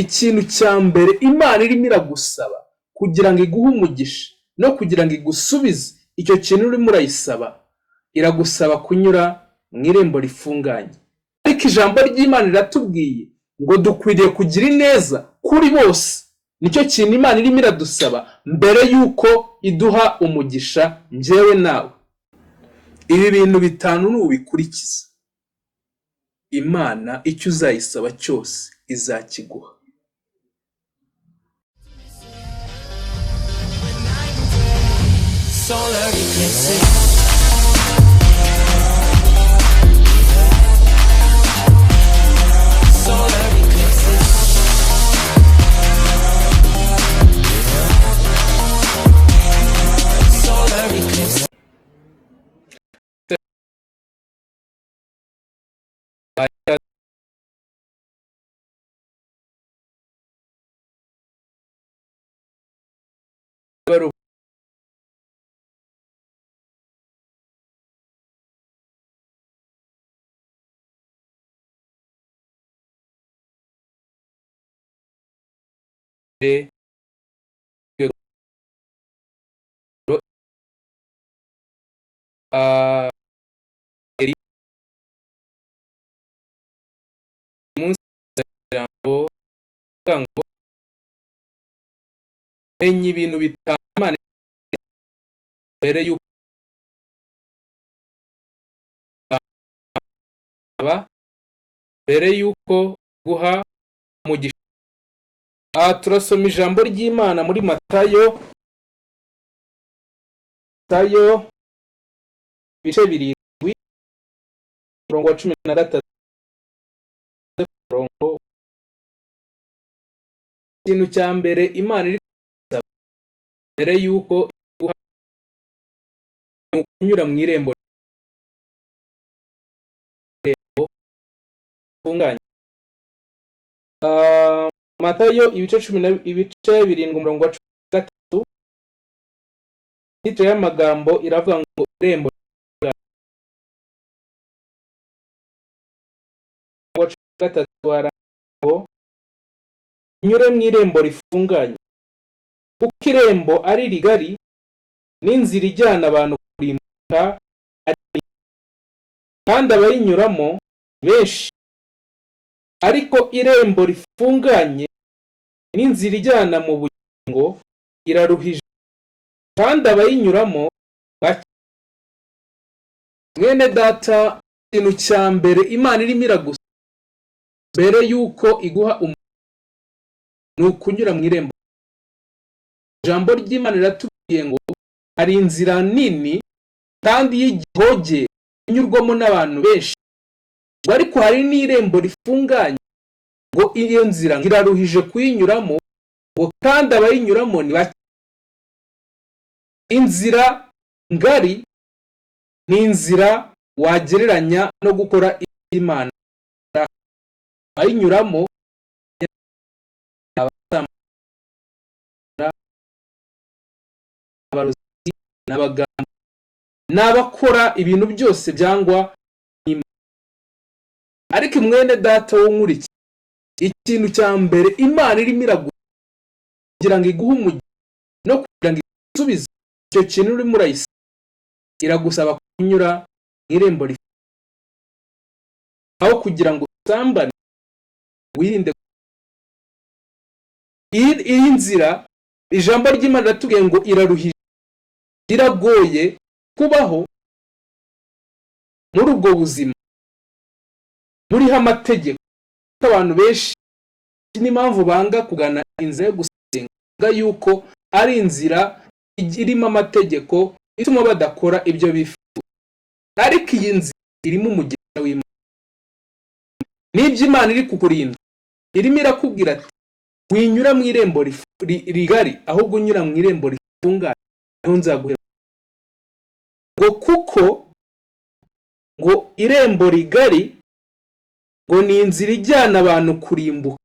Ikintu cya mbere Imana irimo iragusaba kugira ngo iguhe umugisha no kugira ngo igusubize icyo kintu urimo urayisaba, iragusaba kunyura mu irembo rifunganye. Ariko ijambo ry'Imana riratubwiye ngo dukwiriye kugira ineza kuri bose. Nicyo kintu Imana irimo iradusaba mbere y'uko iduha umugisha njyewe nawe. Ibi bintu bitanu nubikurikiza, Imana icyo uzayisaba cyose izakiguha. Solar eclipses. Solar eclipses. Solar eclipses. Munsi ijambo ngo menya ibintu bitanu Imana mbere y'uko mbere y'uko guha umugisha. Aha turasoma ijambo ry'Imana muri Matayo, Matayo ibice 7, umurongo wa 13, umurongo. Ikintu cya mbere Imana iri gusaba mbere y'uko iguha ni ukunyura mu irembo rifunganye. Matayo ibice cumi na ibice 7 umurongo wa 13, titre y'amagambo iravuga ngo irembo wa 13 ngo unyure mu irembo rifunganye, kuko irembo ari rigari n'inzira ijyana abantu kurimbuka ari nini, kandi abayinyuramo benshi. Ariko irembo rifunganye n'inzira ijyana mu bugingo iraruhije, kandi abayinyuramo bake. Mwene data, ikintu cya mbere Imana irimo iragusaba mbere y'uko iguha umugisha ni ukunyura mu irembo. Ijambo ry'Imana riratubwiye ngo hari inzira nini kandi y'igihoge inyurwamo n'abantu benshi, ngo ariko hari n'irembo rifunganye, ngo iyo nzira iraruhije kuyinyuramo, ngo kandi abayinyuramo ni bake. Inzira ngari ni inzira wagereranya no gukora Imana, abayinyuramo abarozi n'abaganga n'abakora ibintu byose byangwa n'Imana. Ariko mwene data w'unkurikiye, ikintu cya mbere Imana irimo iraguha kugira ngo iguhe umugisha no kugira ngo igusubize icyo kintu urimo urayisaba, iragusaba kunyura mu irembo rifunganye, aho kugira ngo usambane wirinde. Iyi nzira ijambo ry'Imana riratubwiye ngo iraruhije, iragoye kubaho muri ubwo buzima buriho amategeko. Abantu benshi n'impamvu banga kugana inzira yo gusenga yuko ari inzira irimo amategeko ituma badakora ibyo bifuza. Ariko iyi nzira irimo umugisha w'Imana. N'ibyo Imana iri kukurinda, irimo irakubwira ati winyura mu irembo rigari, ahubwo unyura mu irembo rifunganye, niho nzaguhera. Ngo kuko ngo irembo rigari ngo ni inzira ijyana abantu kurimbuka,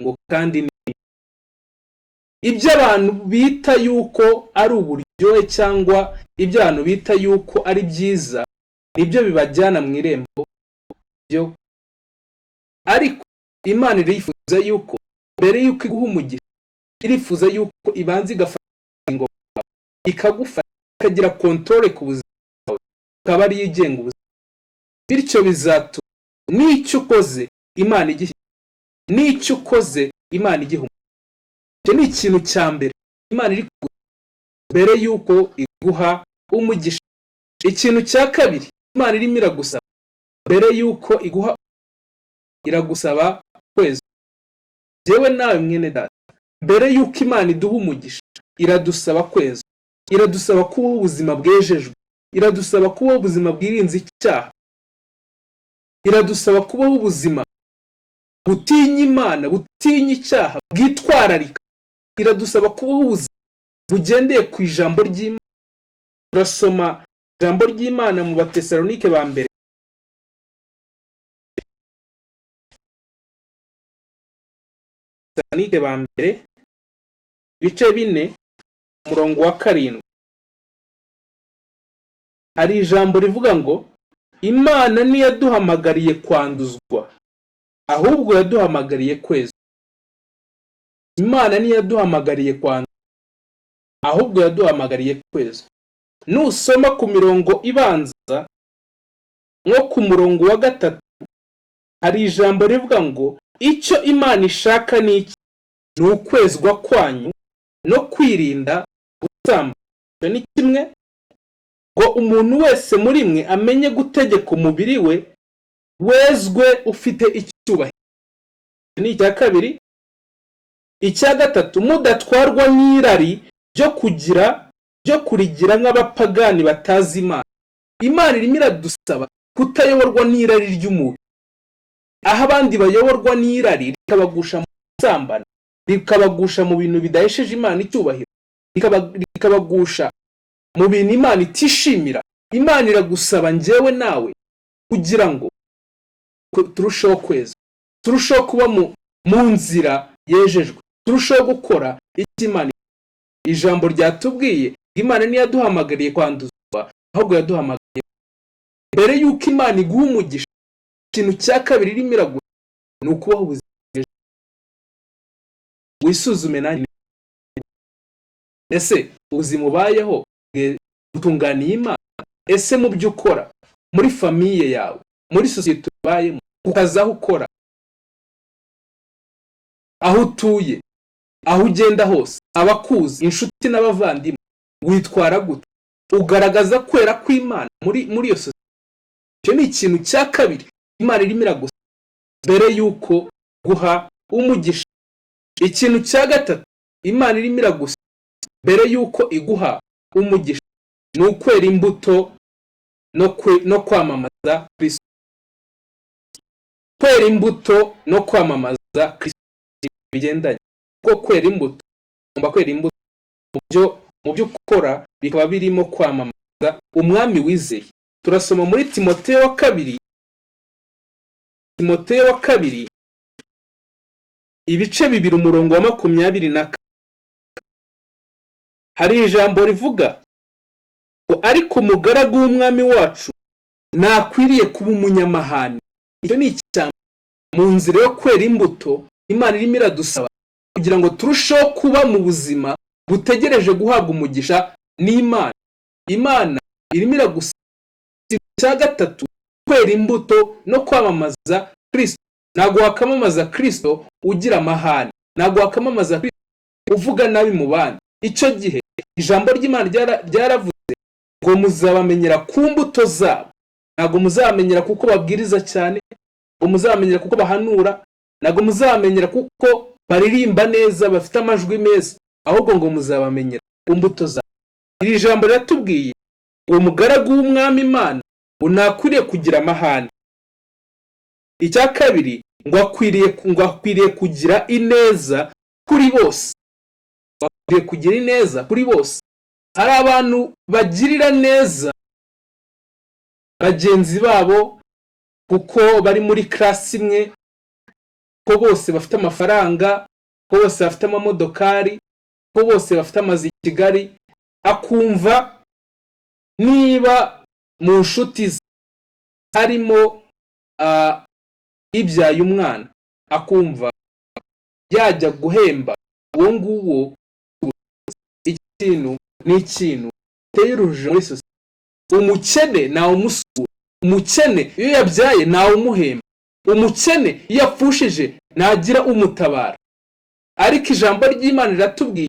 ngo kandi ni ibyo abantu bita yuko ari uburyohe cyangwa ibyo abantu bita yuko ari byiza, nibyo bibajyana mu irembo byo. Ariko Imana irifuza yuko Mbere y'uko iguha umugisha, irifuza yuko ibanza igafata ingingo bwawe, ikagufata, ikagira contrôle ku buzima bwawe, ikaba ariyo igenga ubuzima. Bityo bizatuma n'icyo ukoze Imana igiha, n'icyo ukoze Imana igiha umugisha. Icyo ni ikintu cya mbere Imana iri kuguha mbere y'uko iguha umugisha. Ikintu cya kabiri Imana irimo iragusaba mbere y'uko iguha, iragusaba kwezwa. Jyewe nawe, mwene data, mbere y'uko Imana iduha umugisha, iradusaba kwezwa, iradusaba kubaho ubuzima bwejejwe, iradusaba kubaho ubuzima bwirinze icyaha, iradusaba kubaho ubuzima butinya Imana, butinya icyaha, bwitwararika. Iradusaba kubaho ubuzima bugendeye ku ijambo ry'Imana. Turasoma ijambo ry'Imana mu Batesalonike ba mbere, Tesalonike ba mbere, ibice 4, umurongo wa 7. Hari ijambo rivuga ngo: "Imana ntiyaduhamagariye kwanduzwa, ahubwo yaduhamagariye kwezwa." Imana ntiyaduhamagariye kwanduzwa, ahubwo yaduhamagariye kwezwa. Nusoma ku mirongo ibanza, nko ku murongo wa 3, hari ijambo rivuga ngo: "Icyo Imana ishaka ni iki? Ni ukwezwa kwanyu no kwirinda gusambana." Icyo ni kimwe. Ngo umuntu wese muri mwe amenye gutegeka umubiri we, wezwe ufite icyubahiro. Ni icya kabiri. Icya gatatu: mudatwarwa n'irari ryo kurigira nk'abapagani batazi Imana. Imana irimo iradusaba kutayoborwa n'irari ry'umubiri, aho abandi bayoborwa n'irari rikabagusha mu gusambana, rikabagusha mu bintu bidahesheje Imana icyubahiro, rikabagusha mu bintu Imana itishimira. Imana iragusaba njyewe nawe kugira ngo turusheho kweza, turusheho kuba mu nzira yejejwe, turusheho gukora icyo Imana. Ijambo ryatubwiye: Imana ntiyaduhamagariye kwanduzwa, ahubwo yaduhamagariye. Mbere y'uko Imana iguha umugisha, ikintu cya kabiri irimo iraguha ni ukubaho ubuzima bwejejwe. Wisuzume nanjye: ese ubuzima ubayeho butunganiye Imana? Ese mu byo ukora, muri famille yawe, muri sosiyete ubayemo, ku kazi aho ukora, aho utuye, aho ugenda hose, abakuzi, inshuti n'abavandimwe, witwara gute? Ugaragaza kwera kw'Imana muri iyo sosiyete? Icyo ni ikintu cya kabiri Imana irimo iragusa mbere y'uko guha umugisha. Ikintu cya gatatu Imana irimo iragusa mbere y'uko iguha umugisha ni ukwera imbuto no kwamamaza Kristo. Kwera imbuto no kwamamaza Kristo bigendanye, kuko kwera imbuto, ugomba kwera imbuto mu byo ukora, bikaba birimo kwamamaza umwami wizeye. Turasoma muri Timoteyo wa kabiri, Timoteyo wa kabiri, ibice 2, umurongo wa 24. Hari ijambo rivuga ngo: "Ariko umugaragu w'umwami wacu ntakwiriye kuba umunyamahane." Icyo ni icya mu nzira yo kwera imbuto. Imana irimo iradusaba kugira ngo turusheho kuba mu buzima butegereje guhabwa umugisha n'Imana. Imana irimo iragusaba ikintu cya gatatu: kwera imbuto no kwamamaza Kristo. Ntabwo wakamamaza Kristo ugira amahane, ntabwo wakamamaza Kristo uvuga nabi mu bandi. Icyo gihe ijambo ry'Imana ryaravuze ngo: "Muzabamenyera ku mbuto zabo." Ntabwo muzabamenyera kuko babwiriza cyane, ntabwo muzabamenyera kuko bahanura, ntabwo muzabamenyera kuko baririmba neza, bafite amajwi meza, ahubwo ngo muzabamenyera ku mbuto zabo. Iri jambo riratubwiye uwo mugaragu w'umwami Imana ngo ntakwiriye kugira amahane. Icya kabiri, ngo akwiriye kugira ineza kuri bose. Akwiriye kugira ineza kuri bose. Hari abantu bagirira neza bagenzi babo kuko bari muri classe imwe, ko bose bafite amafaranga, ko bose bafite amamodokari, ko bose bafite amazu i Kigali. Akumva niba mu nshuti ze harimo ibyaye umwana, akumva yajya guhemba uwo nguwo. Ikintu ni ikintu giteye urujijo muri sosiyete. Umukene ntawe umusura, umukene iyo yabyaye ntawe umuhemba, umukene iyo yapfushije ntagira umutabara. Ariko ijambo ry'Imana riratubwiye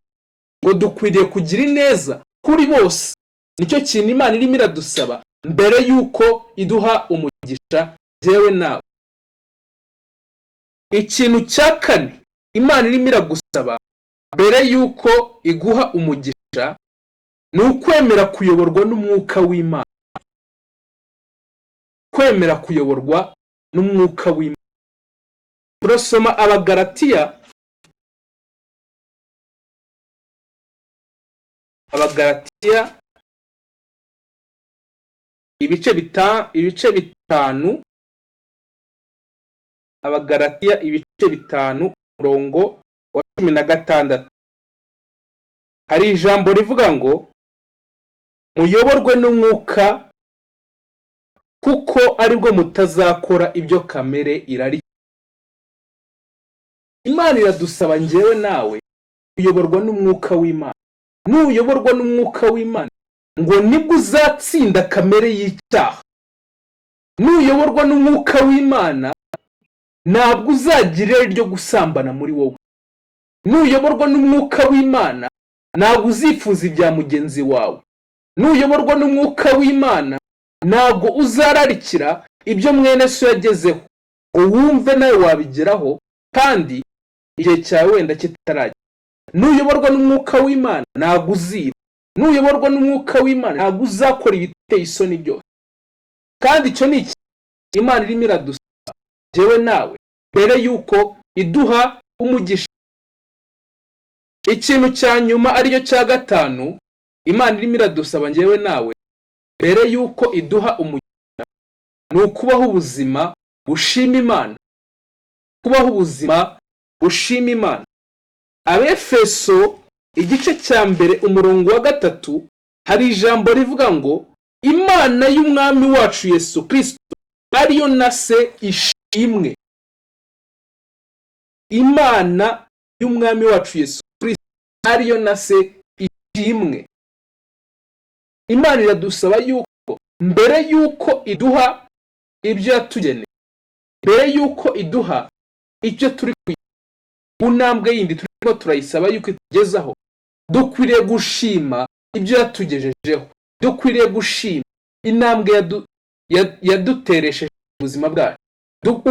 ngo dukwiriye kugira ineza kuri bose. Nicyo kintu Imana irimo iradusaba mbere y'uko iduha umugisha jyewe nawe. Ikintu cya kane Imana irimo iragusaba mbere y'uko iguha umugisha ni ukwemera kuyoborwa n'Umwuka w'Imana. Kwemera kuyoborwa n'Umwuka w'Imana. Turasoma Abagalatiya, Abagalatiya ibice 5, Abagalatiya ibice 5 umurongo wa 16. Hari ijambo rivuga ngo muyoborwe n'Umwuka, kuko aribwo mutazakora ibyo kamere irari. Imana iradusaba njyewe nawe kuyoborwa n'Umwuka w'Imana. Nuyoborwa n'Umwuka w'Imana ngo nibwo uzatsinda kamere y'icyaha. Nuyoborwa n'Umwuka w'Imana ntabwo uzagira irari ryo gusambana muri wowe. Nuyoborwa n'Umwuka w'Imana ntabwo uzifuza ibya mugenzi wawe. Nuyoborwa n'Umwuka w'Imana ntabwo uzararikira ibyo mwene so yagezeho ngo wumve nawe wabigeraho kandi igihe cyawe wenda kitaragera. Nuyoborwa n'Umwuka w'Imana ntabwo uziba. Nuyoborwa n'Umwuka w'Imana ntabwo uzakora ibiteye isoni byose. Kandi icyo ni iki Imana irimo iradusaba jyewe nawe mbere y'uko iduha umugisha. Ikintu cya nyuma aricyo cya gatanu Imana irimo iradusaba njyewe nawe mbere y'uko iduha umugisha ni ukubaho ubuzima bushima Imana. Kubaho ubuzima bushima Imana. Abefeso igice cya 1 umurongo wa 3 hari ijambo rivuga ngo Imana y'Umwami wacu Yesu Kristo ariyo na se ishimwe. Imana y'Umwami wacu Yesu Kristo ariyo na se ishimwe. Imana iradusaba yuko mbere yuko iduha ibyo yatugeneye, mbere yuko iduha icyo turi ku ntambwe yindi turiko turayisaba yuko itugezaho, dukwiriye gushima ibyo yatugejejeho, dukwiriye gushima intambwe yaduteresheje ubuzima bwacu.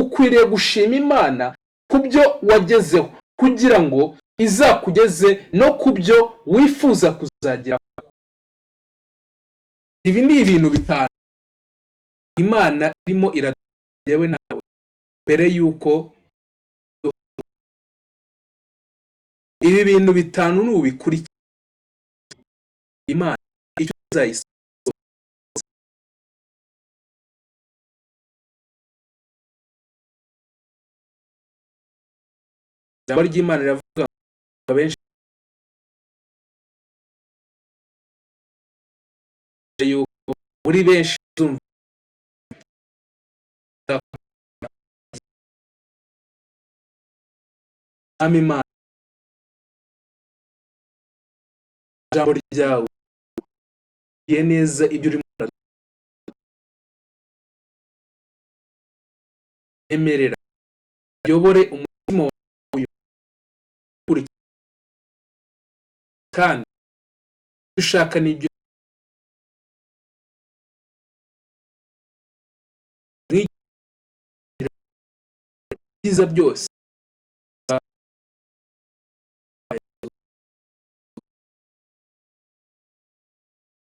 Ukwiriye gushima Imana ku byo wagezeho kugira ngo izakugeze no ku byo wifuza kuzageraho. Ibi ni ibintu 5 Imana irimo iraduha nawe mbere yuko ibi bintu 5 nubikurikira Imana icyo izayisaba. Ijambo ry'Imana riravuga ngo benshi yuko muri benshi uzumva Imana ijambo ryawe ye neza ibyo urimo emerera yobore umutima wawe kandi ushaka n'ibyo byiza byose.